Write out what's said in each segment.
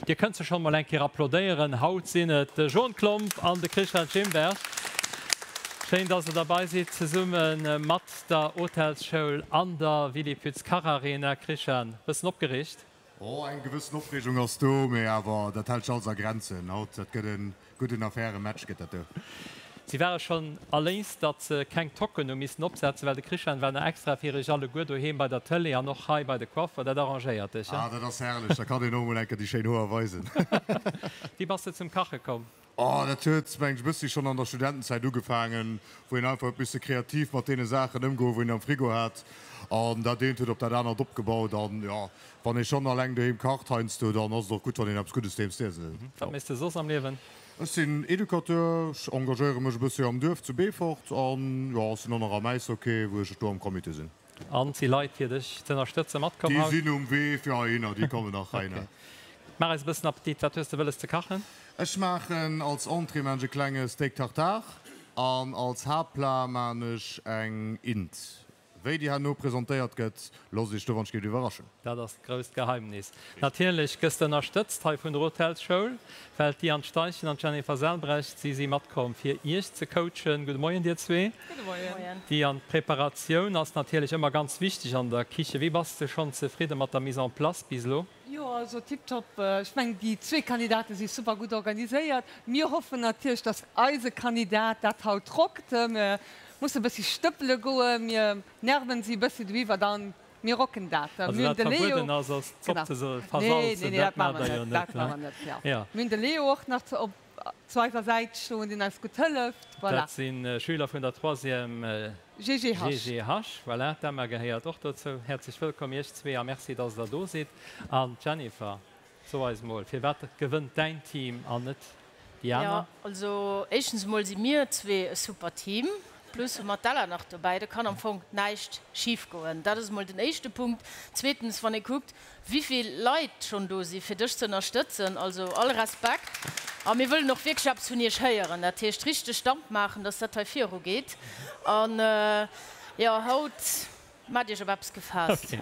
Dir kënnt se schonn mol eng Kéier applaudéieren. Haut sinn et de Jean Klomp an de Christian Schimberg. Schéin, dass der derbei sidd, zesumme mat der Hotelsschoul an der Willy Pütz Kacharena. Christian, bëssen opgereegt? Oh, eng gewëssen Opreegung ass do, mee awer dat hält sech alles a Grenzen. Haut, dat gëtt en Gudden a faire Match gëtt dat do. Si ware schonn erléist, datt se keng Tocken hu missen opsetzen, well de Christian war nach extra fir iech alleguer doheem bei der Tëlee an och hei bei de Coiffer. Dat arrangéiert dech, he? Ah, dat ass herrlech, da kann een och emol eng Kéier déi schéin Hoer weisen. Wéi bass de zum Kache komm? Oh, dat huet, mengen ech, e bëssi schonn an der Studentenzäit ugefaangen, wou een einfach huet misse kreativ mat deene Saachen ëmgoen, wou een am Frigo hat. An dat eent huet op dat anert opgebaut an, jo, wann ee schonn alleng doheem kacht heiansdo, dann ass et och gutt, wann een eppes Guddes doheem z'iesse huet. Wat méchs de soss am Liewen? Ech sinn Educateur, ech engagéiere mech e bëssi am Duerf zu Beefort an, jo, ech sinn och nach am Äishockey, wou ech do am Comité sinn. An si Leit fir dech z'ënnerstëtzen matkomm Déi haut? sinn um Wee fir heihinner, déi kommen nach heihinner. Ok. Maach eis e bëssen Appetit, wat hues de wëlles ze kachen? Ech maachen als Entrée maan ech e klenge Steak Tartare an als Haaptplat maan ech eng Int. Wéi déi herno presentéiert gëtt, loosst iech do wann ech géif iwwerraschen. Dat ass d'grousst Geheimnis. Natierlech gëss de ënnerstëtzt hei vun der Hotelsschoul, well d'Diane Steichen an d'Jennifer Selbrecht, si si matkomm fir iech ze coachen. Gudde Moien dir zwee. Gudde Moien. Diane, d'Preparatioun ass natierlech ëmmer ganz wichteg an der Kiche. Wéi bass de schonn zefridde mat der Mise en place bis elo? Jo, also tiptop. Ech mengen, déi zwee Kandidate si super gutt organiséiert. Mir hoffen natierlech, dass eise Kandidat dat haut rockt. Mir musse bëssi stëppele goen, mir nerven si e bëssi doiwwer, dann mir rocken dat. Also wat verbueden ass, ass d'Zopp ze versalzen, dat maacht der jo net, ne? Jo. Mir hunn de Leo och nach op zu eiser Säit stoen, deen eis gutt hëlleft. Voilà. Dat si Schüler vun der Troisième GGH. GGH, voilà. D'Emma gehéiert och dozou. Häerzlech wëllkomm iech zwee a merci, dass der do sidd. An d'Jennifer, So eis mol, firwat gewënnt däin Team an net déi aner? Jo, also éischtens emol si mir zwee e super Team, plus hu mer d'Ella nach dobäi, do kann am Fong näischt schif goen. Dat ass emol den éischte Punkt. Zweetens, wann ee kuckt, wivill Leit schonn do si fir dech ze ënnerstëtzen, also all Respekt. A mir wëllen och wierklech eppes vun iech héieren, dat heescht richteg Damp maachen, dass dat hei virugeet. An jo, haut Maacht Iech op eppes gefaasst. Ok,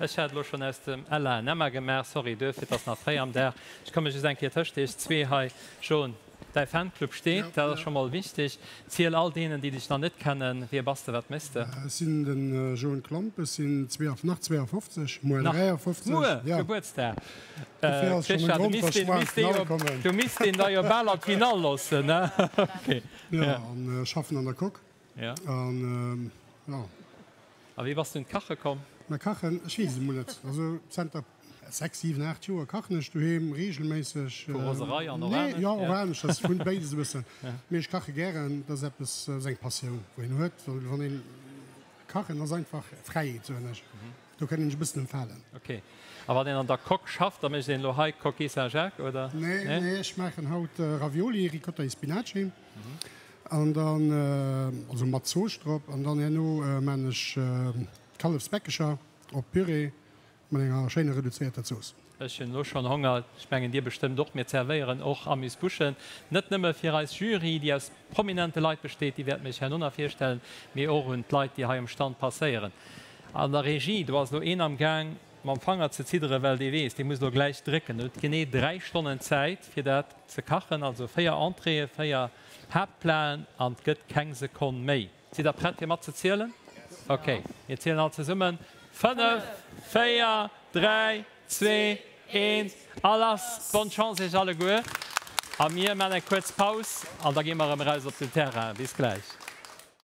ech hat elo schonn aus dem Ella en Emma gemaach, sorry duerfir, et ass nach fréi am Dag. Ech komme just eng Kéier tëscht iech zwee hei. Jean, däi Fanclub steet, dat ass scho mol wichteg. Ziel all deenen, déi dech nach net kennen, wie bass de, wat méchs de? Ech sinn de Jean Klomp, ech sinn nach 52, muer 53. Muer Gebuertsdag! Dofir ass schonn e Grond, datt ech muer an d'Finall kommen. Du misst deen da jo bal an d'Finall loossen, ne? Ok. Jo, an schaffen an der Coque. An jo. A wéi bass du un d'Kache komm? Mä kachen, ech weess et emol net. Also zenter 6, 7, 8 Joer kachen ech doheem reegelméisseg. Vu Roserei an och anescht? Nee, jo, och anescht, dat vun béides e bëssen. Mee ech kache gären, dat ass eppes, dat ass eng Passioun, wou een huet. Well wann een, kachen ass einfach Fräiheet, soen ech. Do kann een sech e bëssen entfalen. Ok. A wann een an der Coque schafft, da mécht een elo hei Coquille Saint-Jacques, oder? Nee, nee, ech maachen haut Ravioli, Ricotta e Spinaci. An dann, also mat Zoosch drop. An dann herno maan ech Kallefsbäckecher op Püree mat enger schéiner reduzéierter Zooss. Ech hunn elo schonn Honger, ech mengen dir bestëmmt och. Mir zerwéieren och Amuse-Bouchen, net nëmme fir eis Jury, déi aus prominente Leit besteet, déi wäerte mir iech herno nach virstellen, mee och un d'Leit, déi hei um Stand passéieren. An der Regie, do ass elo een am Gaang mam Fanger ze zidderen, well dee weess, dee muss elo gläich drécken. En huet genee 3 Stonnen Zäit, fir dat ze kachen, also 4 Entréeë, 4 Haaptplaten an 't gëtt keng Sekonn méi. Sidd der prett fir matzezielen? Ok, mir zielen all zesummen, 5, 4, 3, 2, 1 a lass! Bonne Chance iech alleguer a mir maan eng kuerz Paus an da gi mer erëm eraus op den Terrain. Bis gläich.